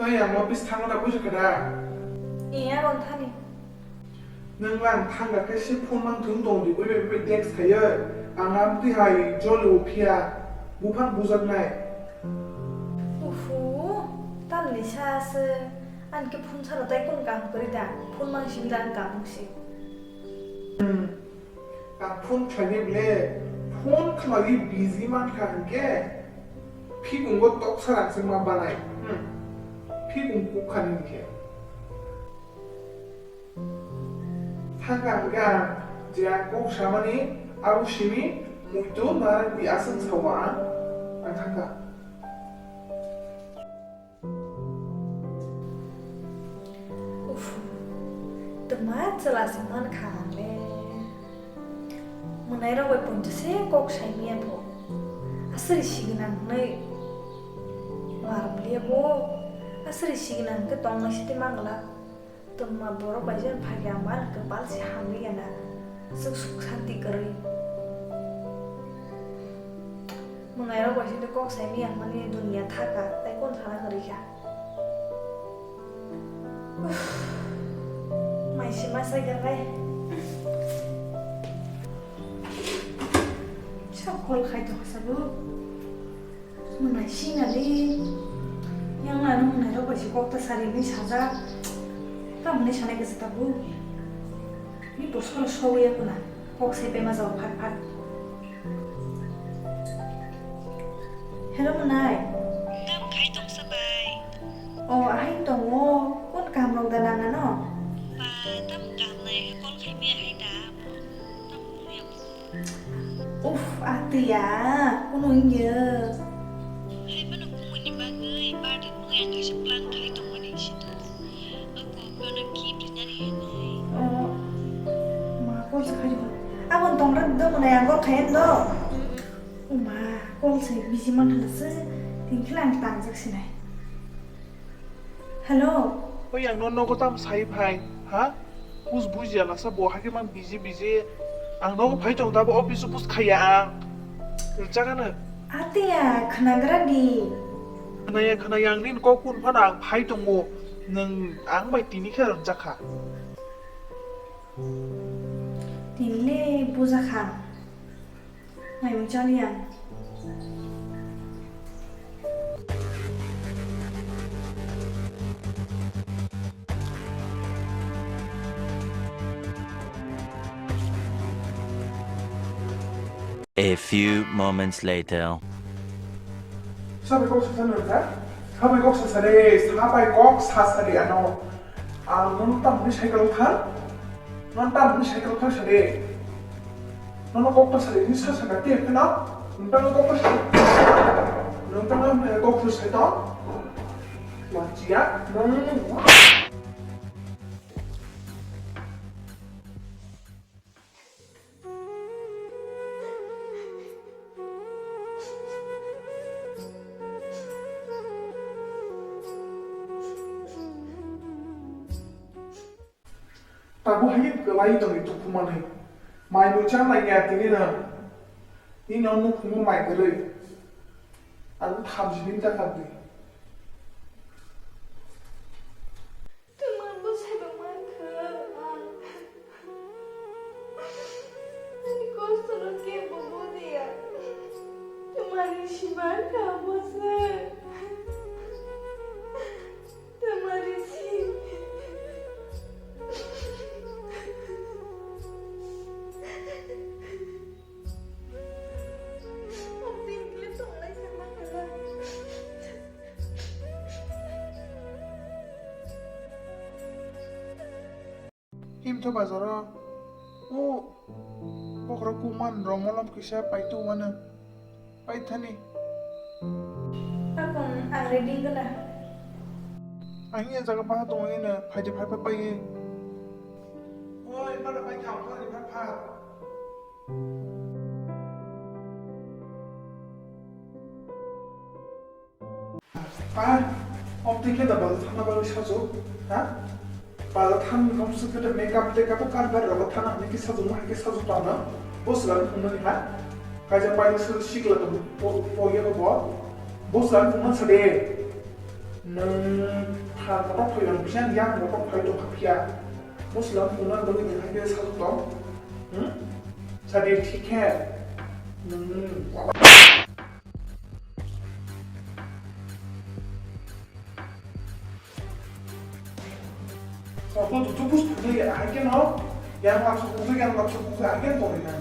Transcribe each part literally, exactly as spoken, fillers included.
Tei ang office thangna buji kha da? Iya, gon thani. Nwng lang thangna khe se phone mang thung tong di, ui bai bai text khayo. Ang amtwi hai joli o phiya, buphang bujaknai. Uhu, tamni sa se, ang khe phone sano tai kun kam kwrwi da, phone mang simi da ang kam si. Hmm. Ang phone khlainai ble, phone khlaiwi busy mankha hinkhe, phikungo toksa rang se ma banai. Hmm. Phikung kukha ni hinkhe. Thangka hinkhe ang je ang kok samani abo simi muitu narwkni aswk sao ang, ang thangka. Uff, twma chwla se mankha ang le. Mwnairok bai poito se kok sai manya pho. Aswk signang hwnwi mar bliya bo. Aswk signang khe tongmai se tei mangla. Twma borok bai jen phai ya, mar kwpal se hamya na. Aswk suk santi kwrwi. Mwnairok bai se kok sai manya hwnmani dunia thaka, tei kon sana kwrwi kha. Uff, mai se ma sai khe. Sa call khai tong sabu. Mwnai sinali. Yang lano mwnai rok bai se kok ta sari ni sajak. Tamni sanai khe se tabu. Ni bosor sowi ya kuna. Kok se pema jao phat phat. Hello mwnai. Tam khai tong sa bai. O, ahai tongo. Kon kam rok da nang ano? Ba, tam kam nai call khai mi ahai da. Tam nung ya. Uff, atwi ya, kuno wngya. Hai mano kumui ni bagwi birthday nung ya kaisa plan khai tong mani si to. Ako bono gift rinani hinwi. O, ma call se khai. Abon tongra do mwnai ang call khai do. O ma, call se busy man hala se. Tin khe lang tangjak sinai. Hello. Oi, ang no nogo tam sai phai, ha? Bus bujiya laksa bo hakhe man busy busy. Ang nogo phai tong da bo office o bus khaiya ang. Rwchak ano. Atiya khnagra di. Khnaya khnaya ang nini kok kun phano ang phai tongo. Nwng ang bai tini khe rwchak kha. Tini le bujakha. Naimung chali ang. A few moments later. Sabai kok sasa nang ja? Sabai kok sasa de, sabai kok sasa de ano. Ang nung tam ni cycle kha. Nung tam ni cycle kha sade. Nono kok ta sade ni sasa ka te khna. Nung tam kok ta sade. Nung tam kok ta sade. Wajia. Nung. Tabuk hai kwlai tongwi tukhumani. Mai bo cha nai ya tini na. Nini no nukhungma mai kwrwi. Ang thamchi din ta kha di. Twma bwsai bo mankha. Ani kosto no kebo bujiya. Twmani si mankha bwsai. Twmani si. Himtho bazaro o bokhorok kuman rong molom kisa paitu wano paithani. Akon ang ready gana. Ang ya jaga paha tongo ina phaidi phai phai pai. Oi, mana pai kha, pai phai phai. Pa, om twi khe da bazar thangna bagwi sajwk, ha? Bazar thang ni kom se khe da makeup tekap o kar bar rogo thana hwnwi khe sajwk ma hai khe sajwk tong no. Bo swkang thumnani ha? Kaisa pai ni swk sikla tong po, po ye bo. Bo swkang thumna sa de. Nwng tha kotor phailang bisa yang kotor phai tong kha phiya. Muslam punan bagwi ni haikhe sal tong. Hmm? Sadi thik he. Hmm. Kok tu tu bus tu ya haikhe no. Yang lapsa kutu yang lapsa kutu haikhe tong ina.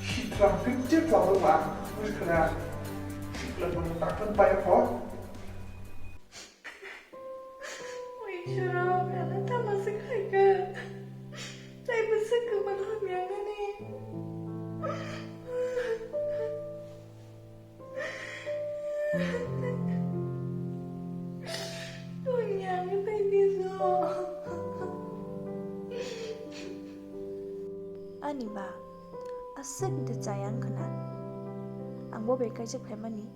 Shitram picture tong ba. Bus kena. Shitram tak kan bayar kok. Ishwara, ano tama se khaika. Taibo se kwmang hamya nani. Unya, ano taibizo. Ani ba, aswk de chayang khna. Ang bo bai kaisa phaimani.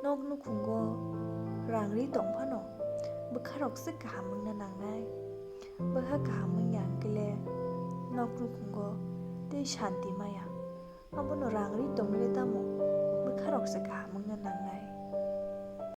Nok nukhungo rang ri tong phano, bwkha rok se kaham wngna nangnai. Bwkha kaham wngya hwnkhe le nok nukhungo tei shanti maya. Abono rang ri tongwi le tamo bwkha rok se kaham wng-,